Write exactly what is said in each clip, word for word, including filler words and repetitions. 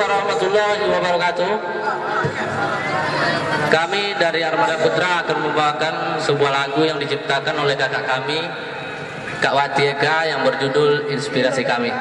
Warahmatullahi wabarakatuh. Kami dari Armada Putra akan membawakan sebuah lagu yang diciptakan oleh kakak kami, Kak Wati Eka, yang berjudul Inspirasi Kami.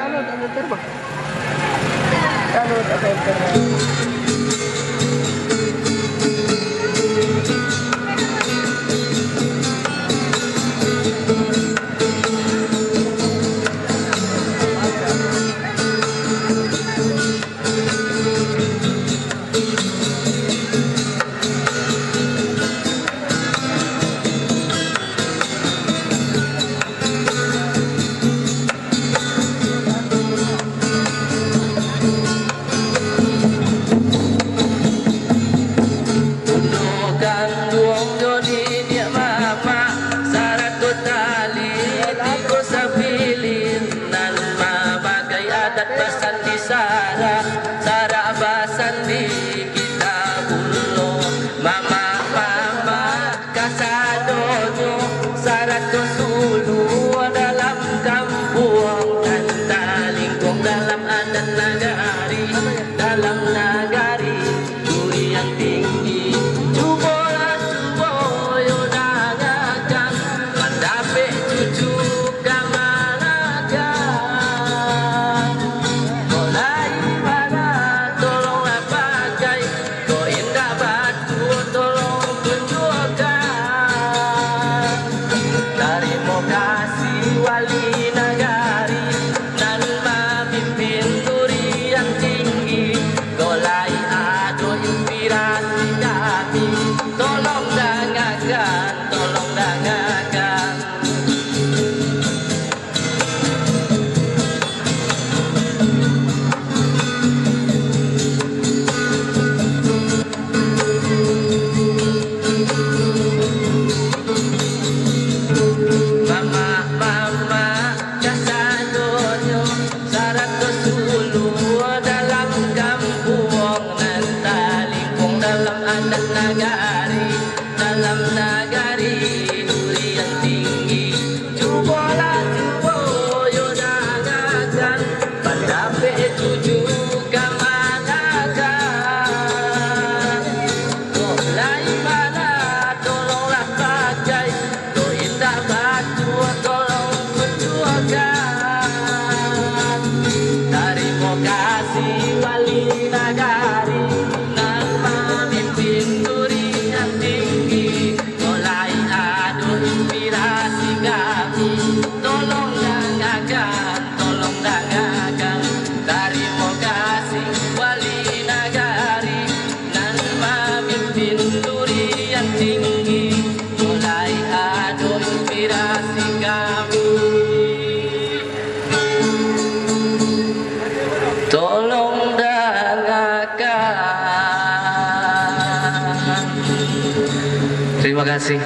Bundo kanduang jo niniak mamak, sarato tali tigo sabilin, nan mamakai adat basandi sara, sara basandi kita bundo. Mamak-mamak kasadonyo, sarato suluah dalam kampuang, nan talingkuang dalam adat nagari, dalam nagari Durian Tinggi. Cubolah, cubo yo dangakan, mandapek cucu kamanakan. Kok lai bana, tolonglah pakai. Kok indak batua, tolong tunjuakkan. Tarimo kasih wali nagari, nan mamimpin Durian Tinggi. Kok lai ado inspirasi kami, tolong dangakan, tolong dangakan. Mamak-mamak kasadonyo, sarato suluah dalam kampuang, nan talingkuang dalam adat nagari, dalam nagari Durian Tinggi. Cubolah, cubo yo dangakan, pandapek cucu kamanakan. Kok lai bana, tolonglah pakai. Kok indak batua, tolong tunjuakkan. Tarimo kasih wali nagari, nan mamimpin Durian Tinggi. Mulai ado inspirasi kami, tolong dangakan, tolong dangakan. Tarimo kasih wali nagari, nan mamimpin Durian Tinggi. Mulai ado inspirasi kami, tolong dangakan. Terima kasih.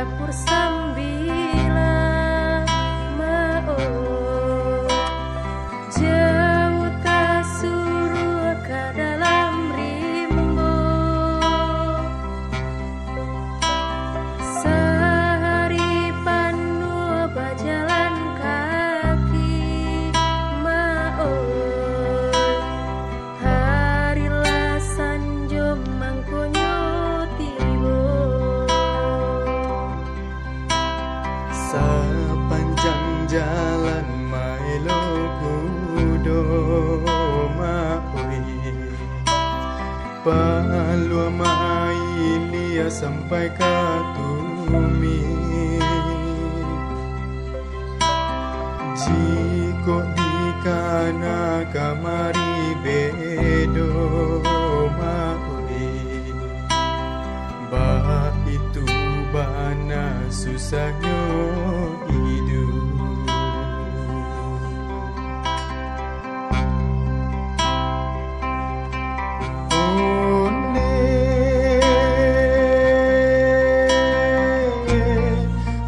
Dapur sambilan, ma-oi, jauah tasuruah ka dalam rimbo. Sahari panuah bajalan kaki, ma-oi, hari lah sanjo mangkonyo tibo. Sapanjang jalan maelo kudo, ma-oi, paluah mailia sampai ka Tumin. Jikok dikana kamari bedo, ma-oi, baitu bana susahnyo iduik. Ondeh,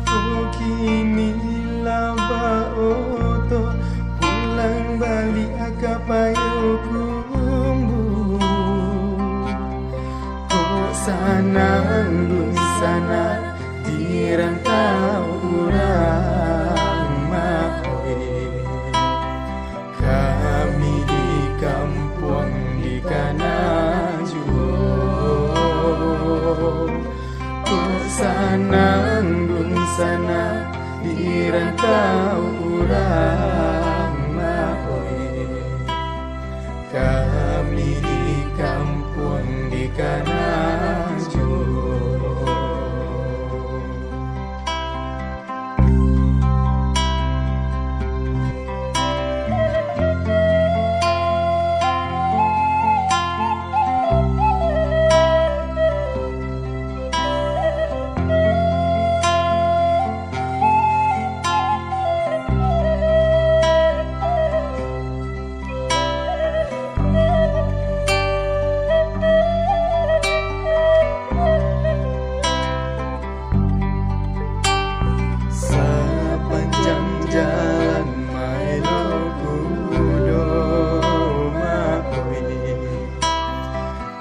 ko kini lah baoto, pulang baliak ka Payokumbuah. Kok sanang dunsanak di rantau urang, ma-oi, kami di kampuang dikana juo. Kok sanang dunsanak di rantau urang, ma-oi, kami di kampuang dikana juo. Sapanjang jalan maelo kudo, ma-oi,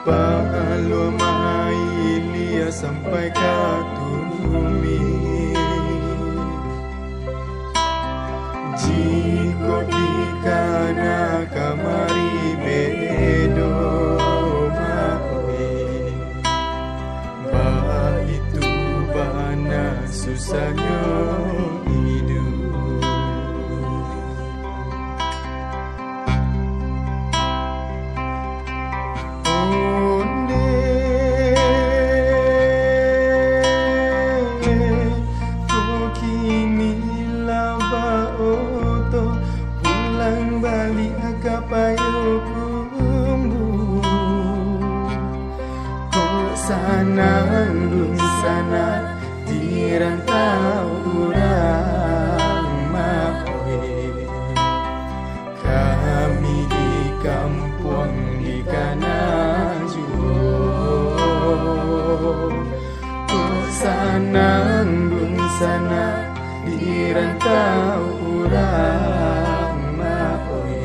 paluah mailia sampai ka Tumin. Jikok dikana kamari bedo, ma-oi, baitu bana susahnyo iduik. Ondeh, ko kini lah baoto, pulang baliak ka Payokumbuah. Kok sanang dunsanak di rantau urang, ma-oi, kami di kampuang dikana juo. Kok sanang dunsanak di rantau urang, ma-oi,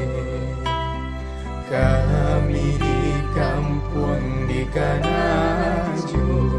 kami di kampuang dikana juo.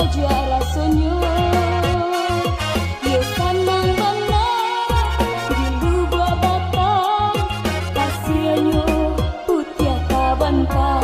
Jua rasonyo, yo sanang bana, di lubuak batang, hasianyo putiah tabantang.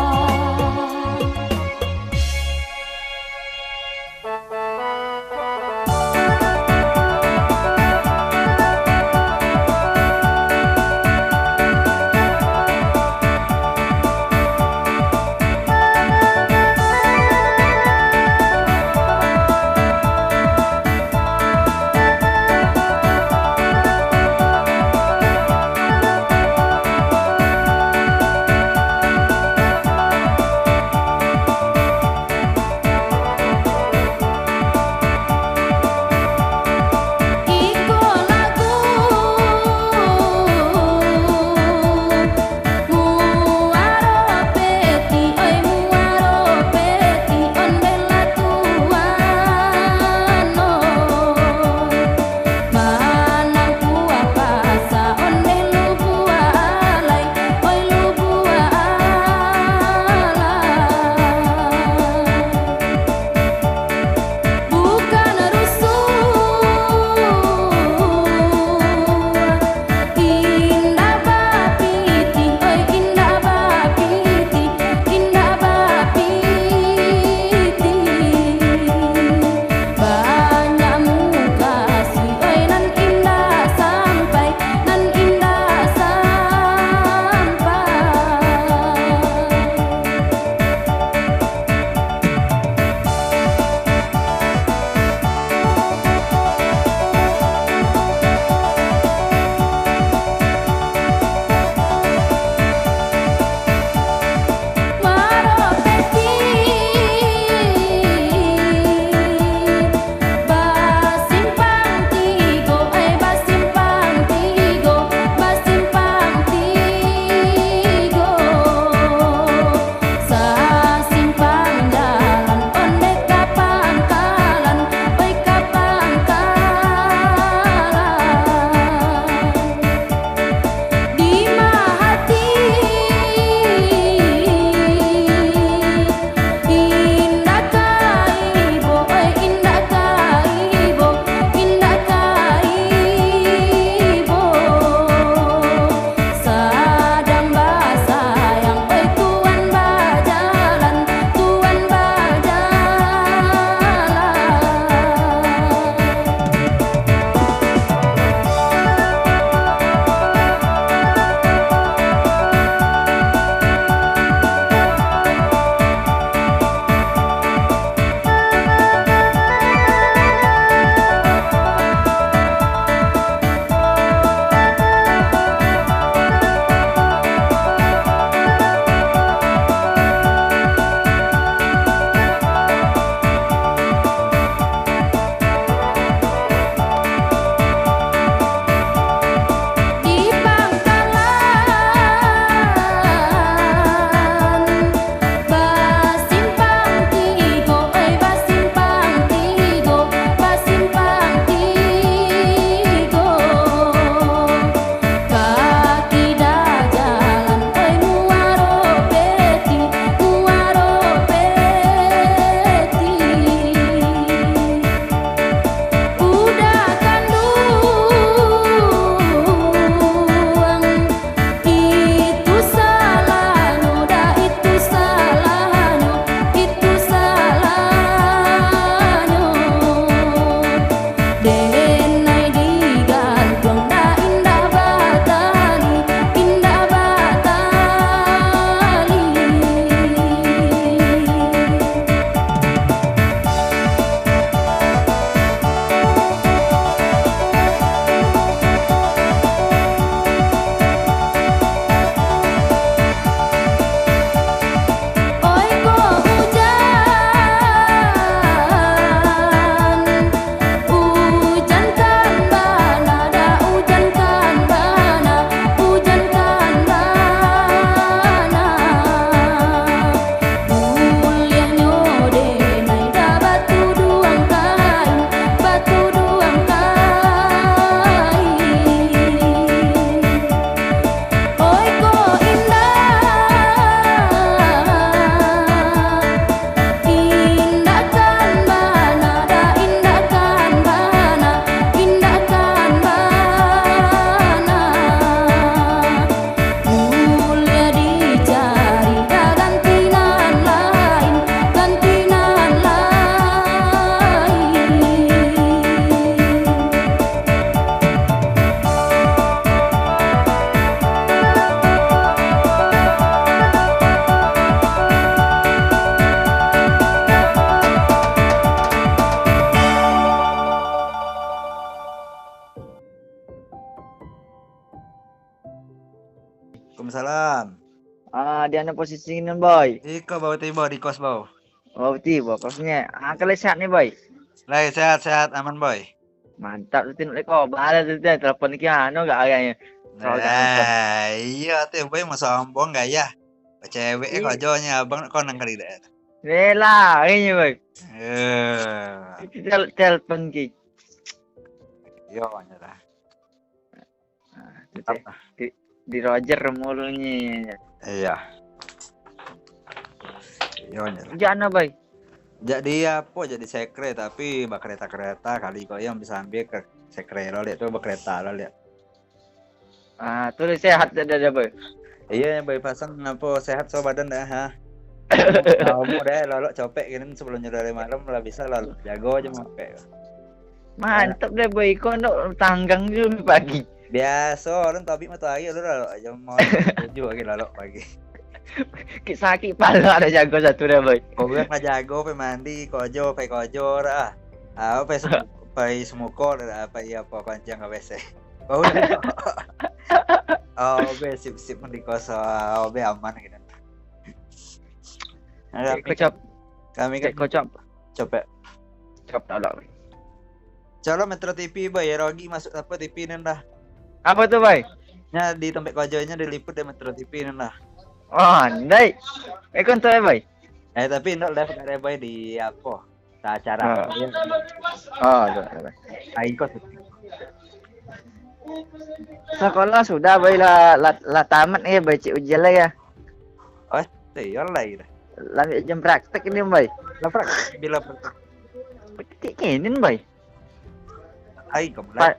Salam. Ah, di mana posisi ni, Boy? Iko baru tibo di kos, Bau. Baru tibo kosnyo. Ah, kalau sehat ni, Boy? Lai, sehat-sehat, aman, Boy. Mantap tu, Tin. Lek kau bala tu, Tin. Telepon ki anu gak agaknyo. Kau gak nelpon. Eh, iyo tu, Boy, mau sombong gaya. Cewek eh Iya. Kojo nyo abang nak konang kali dek. Lela, ini, Boy. Eh, Tel telepon ki. iyo nyo lah. Ah, tu teh. Di, di Roger mulunyo. Iya. Iyo nyo lah. Jangan, Boy. Jadi apo jadi sekre tapi bakereta-kereta kali kau yang bisa ambil ke sekre lo lihat tu bakereta lo lihat. Ah, tu sehat dah, dah, Boy. Iya yang baik pasang apa sehat so badan dah ha. Kamu deh lolok copek gini sebelum dari malam lah bisa lolok jago aja mau copek. Mantap deh, Boy. Kau nak tanggang dulu pagi. Biasa orang tabik matahari lu lolok aja mau tujuh lagi lolok pagi. Sakit pala ada jago satu dah, Boy. Kau bilang lah jago pai mandi kojo pai kojo dah. Ah, pai sem- pai semuko dah pai apa kancang ke WC. Oh, oh be sip sip mandi koso, oh be aman gitu. Nah, Kau cop, kami kan kau cop, copek. Cop tak ada. Calo Metro T V boy, ya Rogi masuk apa T V nan dah. Apa tu, Boy? Nya di tempat kerjanya diliput dek Metro T V nan dah. Oh, ndai. Eh, kau tahu, Boy? Eh tapi ndak live kare boy di apa? Acara. Ah. Iya. Oh, tu, tu. Aing kos. Sekolah sudah, Boy, lah, lah, lah tamat ni, Boy, cik ujian lah ya. Oh, iya lah dah. Lanjut jam praktek ni, Boy. Lapar. Bila praktek. Tik kinin, Boy. Aing kau mulai.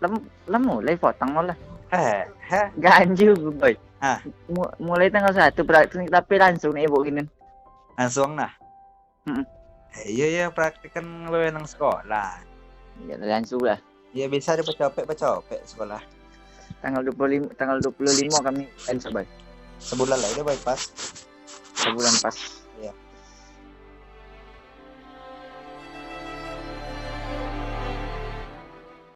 Lam, lam mulai potong lah. Eh, heh. Ganju, Boy. Ah. Mu- mulai tanggal satu praktek ni, tapi langsung ni, Boy, kinin. Langsung nah. Mm-mm. Eh, iya iya praktek kan wewe nang sekolah. Ya, langsung lah. Ya bisa dipacopek pacopek sekolah. Tanggal dua puluh lima, tanggal dua puluh lima kami kan, Boy. Sebulan lagi deh bypass. Sebulan pas.